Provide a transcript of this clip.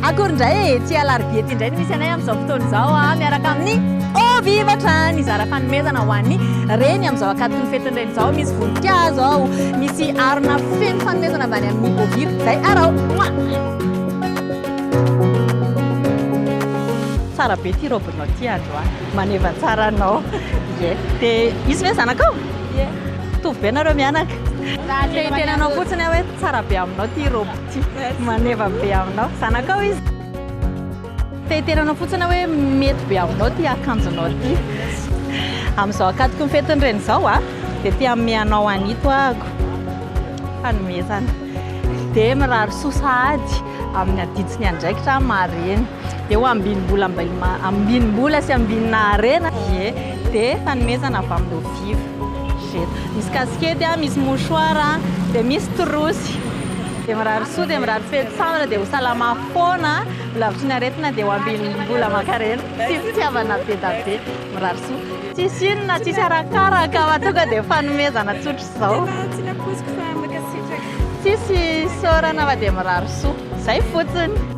Akory indray e! Ety Alarobia ety indray no misy anay amin'izao fotoana izao a, miaraka amin'ny Eau Vive hatrany, hizara fanomezana ho an'ny reny amin'izao ankatoky ny fetin'ny reny izao. Misy voninkazo ao, misy harona feno fanomezana avy any amin'ny Eau Vive. Izay araho! Mua! Tsara be ity robe-nao ity androany, maneva tsara anao. Ie. Dia izy ve zanakao? Ie. Mitovy be nareo mianaka. Te hiteny anao fotsiny aho hoe tsara be aminao ity robe ity. Maneva be aminao. Zanakao izy? Te hiteny anao fotsiny aho hoe mety be aminao ity akanjonao ity. Amin'izao ankatoky ny fetin'ny reny izao a, dia te hanome anao an'ito ahako. Fanomezana. Dia mirary soa sahady amin'ny adidy sy ny andraikitra maha reny. Dia ho ambinim-bola ambinim-bola sy ambinina harena. Ie. Dia fanomezana avy amin'ny Eau Vive. Jeto. Misy kasikety, misy mouchoir, dia misy trousse. Dia mirary soa, dia mirary fety sambatra, dia ho salama foana, ho lavitry ny aretina, dia ho ambinim-bola aman-karena sy fitiavana be da be. Mirary soa. Tsisy inona, tsisy arakaraka fa tonga dia fanomezana tsotra izao. Tena tsy nampoiziko fa mankasitraka. Tsisy isaorana fa dia mirary soa. Izay fotsiny.